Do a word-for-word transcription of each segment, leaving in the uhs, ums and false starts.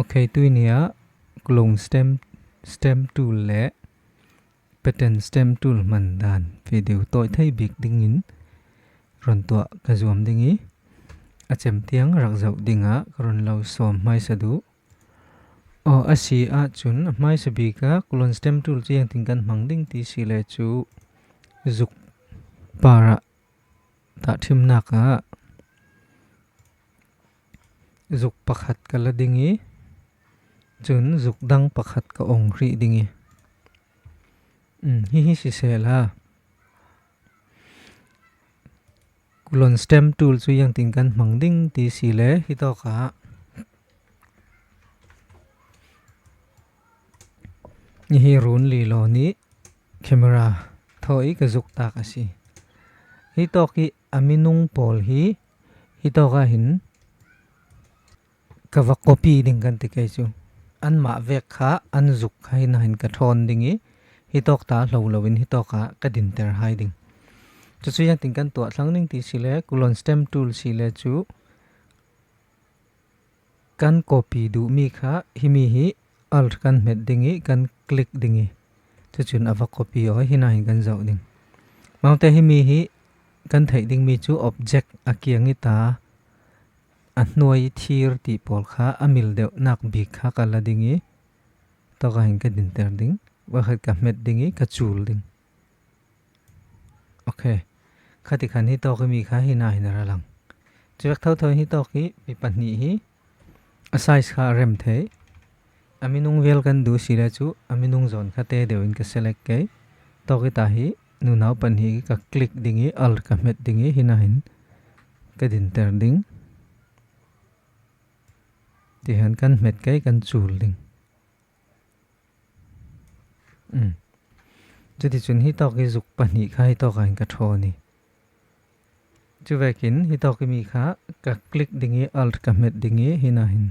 Kei tui ni ah clone stem, stem tool le pattern stem tool hman dan video tawi thei bik dingin rontuah ka zuam ding i, a cem tiang rak zoh dingah ka ron lo sawm hmaisa duh. Aw, a si ah cun a hmaisa bik ah clone stem tool cu ziangtin kan hmang ding ti si le cu zuk parah tahṭhimnak ah zuk pakhat ka la ding i, cun zuk dang pakhat ka ong hrih ding i, um, hihi sisehla clone stem tool cu ziangtin kan hmang ding ti si le hitawk ah hihi run lilo nih camera thaw i ka zuktak a si. Hitawk i a minung pawl hi hitawk ah hin ka va copy ding kan ti kei cu. Anmah vek kha an zuk kha hin ah hin ka ṭhawn ding i, hitawk ta hlo loin hitawk ah ka dinter hai ding. Cucu ziangtin kan tuah thlang ding ti si le clone stem tool si le cu kan copy duhmi kha himi hi Alt kan hmet ding i kan click ding i, cucun a va copy aw, hinah hin kan zoh ding. Maute himi hi kan theih dingmi cu object a kiang i ta a hnuai thir ti pawl kha a mil deuhnak bik kha ka la ding i, tawkah hin ka dinter ding, vakhat ka hmet ding i ka cul ding. Ok. Khati khan hitawk i mi kha hinah hin a ra lang. Cuvek thotho hitawk i mi pahnih hi a size kha a rem thei. A minung vial kan duh si le cu a minung zawn kha te deuh in ka select kei. Tawk i ta hi nunau pahnih ka click ding i, Alt ka hmet ding i, hinah hin ka dinter ding. Tihan kan hmet kei, kan cul ding. Um. Cuticun hitawk i zuk pahnih kha hitawk ah hin ka ṭhawn i, cuvekin hitawk i mi kha ka click ding i, Alt ka hmet ding i, hinah hin.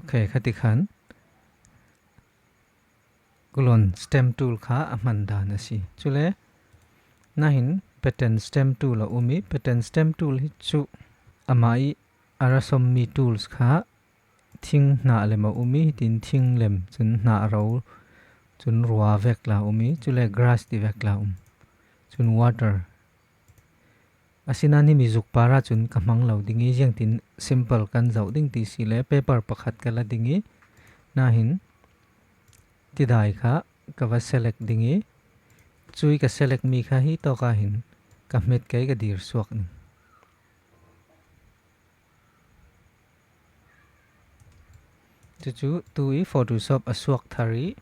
Ok, khati khan clone stem tool kha a hman dan a si. Cule nahin pattern stem tool a um i, pattern stem tool hi cu amah i a ra sawmmi tools kha thing hnah lem a um i, hitin thing lem, cun hnah ro, cun rua vek la um i, cule grass ti vek la um, cun water. Asinain himi zuk par ah cun ka hmang lo ding i, ziangtin simple kan zoh ding ti si le paper pakhat ka la ding i, nahin tidai kha ka va select ding i, cui ka select mi kha hitawk ah hin ka hmet kei, ka dir suak ning. Cucu tu i Photoshop a suak thar i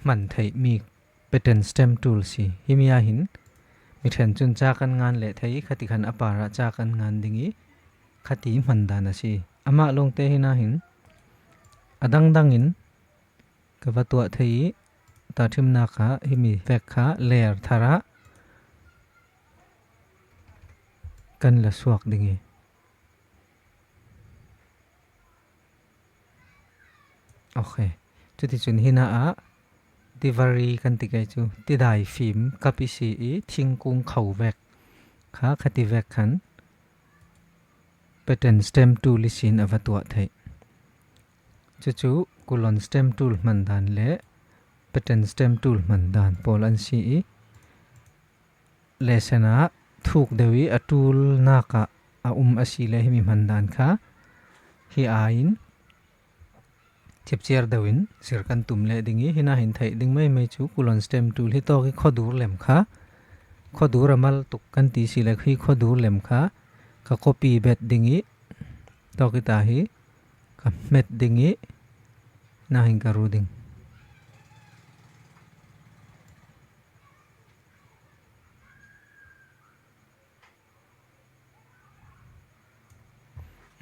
hman theihmi pattern stem tool si. Himi ah hin mi ṭhen cun ca kan ngan leh thei i, khati khan a par ah ca kan ngan ding i, khati hman dan a si. Amah lawngte hinah hin a dangdang in ka va tuah thei i, tahṭhimnak ah himi vek kha layer thar ah kan la suak ding i. Ok. Cuticun hinah ah tivari kan ti kei cu, tidai fim kap i si i, thingkung kho vek kha khati vek khan pattern stem tool ihsin a va tuah theih. Cucu clone stem tool hman dan le pattern stem tool hman dan pawl an si i, lesson ah thuk deuh i a ṭulnak ah a um a si le himi hman dan kha hi aiin cipciar deuh in zir kan tum leh ding i, hinah hin theih ding maimai cu clone stem tool hitawk i khuadur lem kha, khuadur a mal tuk kan ti si le, hi khuadur lem kha ka copy bet ding i, tawk i ta hi ka hmet ding i, nahin ka ru ding.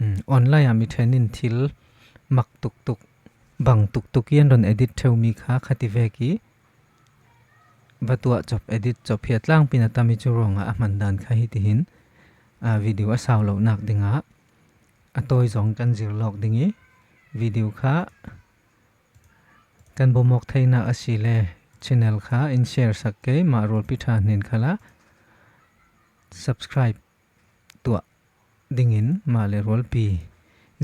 Um, online ah mi ṭhen in thil mak tuktuk, bang tuktuk i an ron edit ṭheumi kha khati vek i va tuah cop, edit cop hi a tlangpi in a tam i, cu ruangah a hman dan kha hitihin, aa, video a sau lonak dingah a tawi zong kan zir lawk ding i, video kha kan bawmawk theinak a si le channel kha in share sak kei, mah rualpi ṭha hnen khalah subscribe tuah dingin, mah le rualpi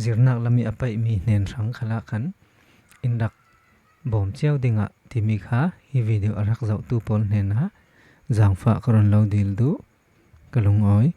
zirnak lam i a paihmi hnen hrang khalah khan in rak bawm ciau dingah timi kha hi video a rak zohtu pawl hnenah zangfah ka run lo dil duh. Ka lungawi.